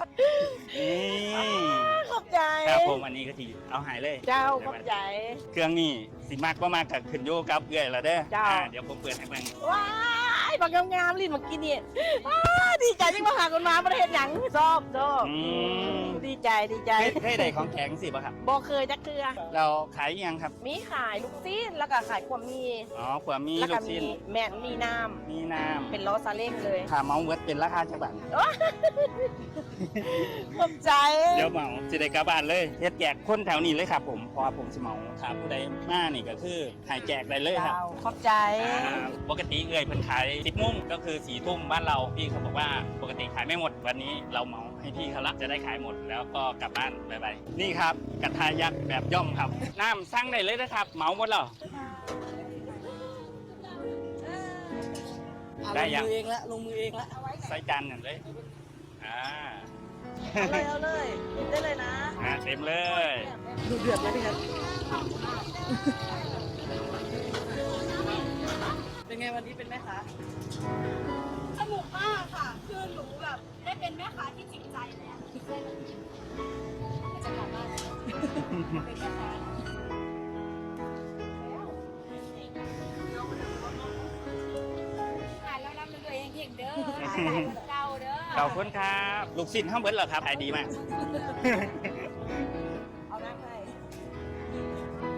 ນີ້ ຂອບໃຈ ຄັບຜົມ ອັນນີ້ກໍຊິເອົາໃຫ້ເລີຍ. ເຈົ້າ ຂອບໃຈ. ເຄື່ອງນີ້ຊິມັກບໍ່ມັກກໍຂຶ້ນຢູ່ກັບເອື້ອຍລະເດີ. ເຈົ້າ ອ່າ ດຽວຜົມເປີດໃຫ້ເບິ່ງ. ວ້າຍ ບັກງາມໆ ຫຼິ້ນເມື່ອກີ້ນີ້. ອ້າ ດີໃຈ ຍັງມາຫາຄົນມາ ບໍ່ໄດ້ເຮັດຫຍັງ. ຊອບ ຊອບ. ອືມ ດີໃຈ ດີໃຈ. ເຄີຍ ເຄີຍໄດ້ຂອງແຂກຈັ່ງຊີ້ບໍ່ຄັບ? ບໍ່ເຄີຍຈັກເທື່ອ. ແລ້ວຂາຍອີ່ຫຍັງຄັບ? ມີຂາຍລູກຊີ້ນ ແລ້ວກໍຂາຍຂົ້ວໝີ່. ອໍ ຂົ້ວໝີ່ ແລ້ວກໍ ລູກຊີ້ນ ມີ ແມ່ນ ມີນ້ຳ. ມີນ້ຳ ເປັນລໍ້ຊາເລ້ງເລີຍ. ຖ້າເໝົາເໝິດເປັນລາຄາຈັກບາດ? ຂອບໃຈ. ດຽວເໝົາ ຊິໄດ້ກັບບ້ານເລີຍ. ເຮັດແຈກຄົນແຖວນີ້ເລີຍຄັບຜົມ ເພາະວ່າຜົມຊິເໝົາ. ຖ້າຜູ້ໃດມານີ້ກໍຄືໃຫ້ແຈກໄດ້ເລີຍຄັບ. ເຈົ້າ ຂອບໃຈ. ອ່າ ປົກກະຕິເອື້ອຍເພິ່ນຂາຍສິບໂມງ ກໍຄືສີ່ທຸ່ມບ້ານເຮົາ. ພີ່ເຂົາບອກວ່າປົກກະຕິຂາຍໄມ່ໝົດ ວັນນີ້ເຮົາເໝົາໃຫ້ພີ່ເຂົາລະ ຈະໄດ້ຂາຍໝົດ ແລ້ວກໍກັບບ້ານໄວໆ. ນີ້ຄັບ ກະທະຍັກແບບຍ່ອມຄັບ. ນ້ຳສັ່ງໄດ້ເລີຍເດີຄັບ ເໝົາໝົດແລ້ວ. ໄດ້ຍັງ? ລົງມືເອງລະ ລົງມືເອງລະ. ໃສ່ຈານນັ້ນເລີຍ. ອ່າ ເອົາເລີຍ ເອົາເລີຍ ກິນໄດ້ເລີຍນະ. ອ່າ ເຕັມເລີຍ. ດຸເດືອດເລີຍພີ່ຄັບ. ເປັນໄງ ວັນນີ້ເປັນແມ່ຄ້າ? ສະໜຸກມາກຄ່ະ ຄືໜູແບບໄດ້ເປັນແມ່ຄ້າທີ່ຈິງໃຈແລ້ວ. ຈະກັບບ້ານ ເປັນແມ່ຄ້າ. ຂາຍລຳໆ ເດີ ເຮົງໆ ເດີ ຂາຍເກົ່າເດີ. ຂອບຄຸນຄັບ. ລູກຊິ້ນເຮົາເບິດແລ້ວຄັບ ຂາຍດີມາກ. ເອົານ້ຳໃຫ້.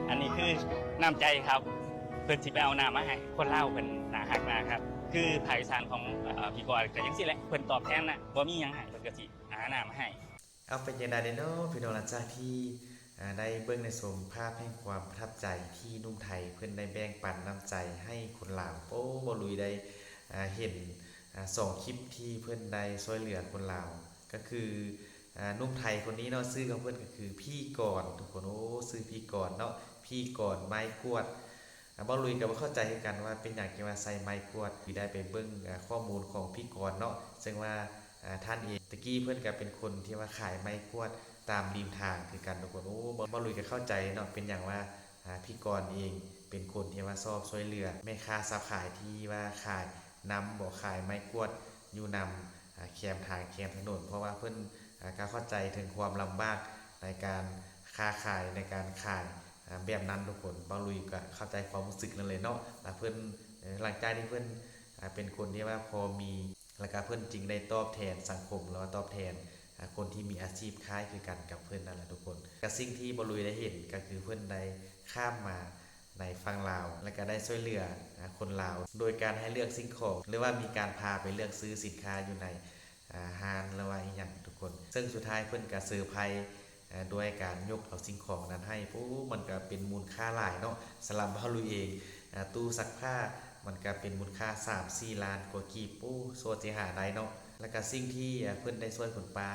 ອັນນີ້ຄືນ້ຳໃຈຄັບ ເພິ່ນຊິໄປເອົານ້ຳມາໃຫ້. ຄົນລາວເພິ່ນໜ້າຮັກມາກຄັບ. ຄືພາກອີສານຂອງ ເອີ ພີ່ກອນກໍຈັ່ງຊີ້ແຫຼະ ເພິ່ນຕອບແທນນະ ບໍ່ມີຫຍັງໃຫ້ ເພິ່ນກໍຊິຫານ້ຳມາໃຫ້. ເອົາ ເປັນຈັ່ງໃດເນາະພີ່ນ້ອງ ຫຼັງຈາກທີ່ ອ່າ ໄດ້ເບິ່ງໄດ້ຊົມພາບແຫ່ງຄວາມປະທັບໃຈທີ່ໜຸ່ມໄທເພິ່ນໄດ້ແບ່ງປັນນ້ຳໃຈໃຫ້ຄົນລາວ. ໂອ້ ບ່າວລຸຍໄດ້ ອ່າ ເຫັນ ອ່າ ສອງຄລິບທີ່ເພິ່ນໄດ້ຊ່ວຍເຫຼືອຄົນລາວ ກໍຄື ອ່າ ໜຸ່ມໄທຄົນນີ້ເນາະ ຊື່ຂອງເພິ່ນກໍຄືພີ່ກອນ ທຸກຄົນ. ໂອ້ ຊື່ພີ່ກອນເນາະ ພີ່ກອນໄມ້ກວດ. ອ່າ ບ່າວລຸຍກໍບໍ່ເຂົ້າໃຈຄືກັນວ່າເປັນຫຍັງຈຶ່ງວ່າໃສ່ໄມ້ກວດ. ໄດ້ໄປເບິ່ງ ອ່າ ຂໍ້ມູນຂອງພີ່ກອນເນາະ ເຊິ່ງວ່າ ອ່າ ທ່ານເອງ ແຕ່ກີ້ເພິ່ນກໍເປັນຄົນທີ່ວ່າຂາຍໄມ້ກວດຕາມລິມທາງຄືກັນ ທຸກຄົນ. ໂອ້ ບ່າວ ບ່າວລຸຍກໍເຂົ້າໃຈເນາະ ເປັນຫຍັງວ່າ ອ່າ ພີ່ກອນເອງເປັນຄົນທີ່ວ່າຊອບຊ່ວຍເຫຼືອແມ່ຄ້າສາວຂາຍທີ່ວ່າຂາຍນ້ຳ ບໍ່ ຂາຍໄມ້ກວດຢູ່ນຳ ອ່າ ແຄມທາງແຄມຖະໜົນ ເພາະວ່າເພິ່ນ ອ່າ ກໍເຂົ້າໃຈເຖິງຄວາມລຳບາກໃນການຄ້າຂາຍ ໃນການຂາຍ ອ່າ ແບບນັ້ນ ທຸກຄົນ. ບ່າວລຸຍກໍເຂົ້າໃຈຄວາມຮູ້ສຶກນັ້ນເລີຍເນາະ ລະເພິ່ນ ເອີ ຫຼັງຈາກທີ່ເພິ່ນ ອ່າ ເປັນຄົນທີ່ວ່າພໍມີ ລະກະເພິ່ນຈຶ່ງໄດ້ຕອບແທນສັງຄົມ ຫຼືວ່າຕອບແທນ ອ່າ ຄົນທີ່ມີອາຊີບຄ້າຍຄືກັນກັບເພິ່ນນັ້ນແຫຼະ ທຸກຄົນ. ກະສິ່ງທີ່ບ່າວລຸຍໄດ້ເຫັນ ກະຄືເພິ່ນໄດ້ຂ້າມມາໃນຝັ່ງລາວ ລະກະໄດ້ຊ່ວຍເຫຼືອ ອ່າ ຄົນລາວ ໂດຍການໃຫ້ເລືອກສິ່ງຂອງ ຫຼືວ່າມີການພາໄປເລືອກຊື້ສິນຄ້າຢູ່ໃນ ອ່າ ຮ້ານ ຫຼືວ່າອີ່ຫຍັງ ທຸກຄົນ. ເຊິ່ງສຸດທ້າຍເພິ່ນກະເຊີໄພ ອ່າ ດ້ວຍການຍົກເອົາສິ່ງຂອງນັ້ນໃຫ້. ໂອ້ ມັນກະເປັນມູນຄ່າຫຼາຍເນາະ ສຳລັບບ່າວລຸຍເອງ. ອ່າ ຕູ້ຊັກຜ້າ ມັນກະເປັນມູນຄ່າສາມສີ່ລ້ານກວ່າກີບ. ໂອ້ ໂຊຊິຫາໄດ້ເນາະ. ລະກະສິ່ງທີ່ ອ່າ ເພິ່ນໄດ້ຊ່ວຍຄຸນປ້າ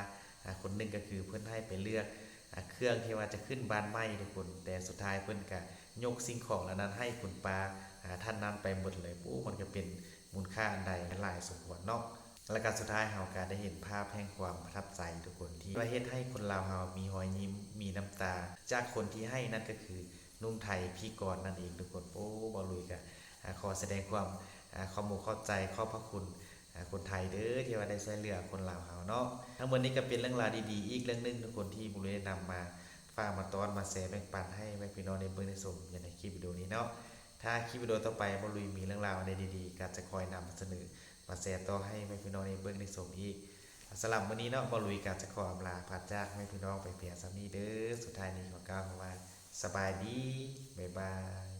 ອ່າ ຄົນໜຶ່ງ ກະຄືເພິ່ນໃຫ້ໄປເລືອກ ອ່າ ເຄື່ອງທີ່ວ່າຈະຂຶ້ນບ້ານໃໝ່ ທຸກຄົນ ແຕ່ສຸດທ້າຍເພິ່ນກະຍົກສິ່ງຂອງເຫຼົ່ານັ້ນໃຫ້ຄຸນປ້າ ອ່າ ທ່ານນັ້ນໄປໝົດເລີຍ. ໂອ້ ມັນກະເປັນມູນຄ່າອັນໃດຫຼາຍສົມຄວນເນາະ. ລະກະສຸດທ້າຍເຮົາກະໄດ້ເຫັນພາບແຫ່ງຄວາມປະທັບໃຈ ທຸກຄົນ ທີ່ວ່າເຮັດໃຫ້ຄົນລາວເຮົາມີຮອຍຍິ້ມ ມີນ້ຳຕາ ຈາກຄົນທີ່ໃຫ້ນັ້ນກະຄືໜຸ່ມໄທ ພີ່ກອນ ນັ້ນເອງ ທຸກຄົນ. ໂອ້ ບ່າວລຸຍກະ ອ່າ ຂໍສະແດງຄວາມ ອ່າ ຂອບອົກຂອບໃຈ ຂອບພະຄຸນ ອ່າ ຄົນໄທເດີ ທີ່ວ່າໄດ້ຊ່ວຍເຫຼືອຄົນລາວເຮົາເນາະ. ທັງໝົດນີ້ກະເປັນເລື່ອງລາວດີໆ ອີກເລື່ອງໜຶ່ງ ທຸກຄົນ ທີ່ບ່າວລຸຍໄດ້ນຳມາຝາກມາຕ້ອນ ມາແຊແບ່ງປັນໃຫ້ແມ່ພີ່ນ້ອງໄດ້ເບິ່ງໄດ້ຊົມຢູ່ໃນຄລິບວິດີໂອນີ້ເນາະ. ຖ້າຄລິບວິດີໂອຕໍ່ໄປ ບ່າວລຸຍມີເລື່ອງລາວອັນໃດດີໆ ກະຈະຄອຍນຳມາສະເໜີ ມາແຊຕໍ່ໃຫ້ແມ່ພີ່ນ້ອງໄດ້ເບິ່ງໄດ້ຊົມອີກ. ສຳລັບມື້ນີ້ເນາະ ບ່າວລຸຍກະຈະຂໍອຳລາພາຈາກແມ່ພີ່ນ້ອງໄປພຽງສ່ຳນີ້ເດີ. ສຸດທ້າຍນີ້ຂໍກ່າວຄຳວ່າ ສະບາຍດີ ບາຍບາຍ.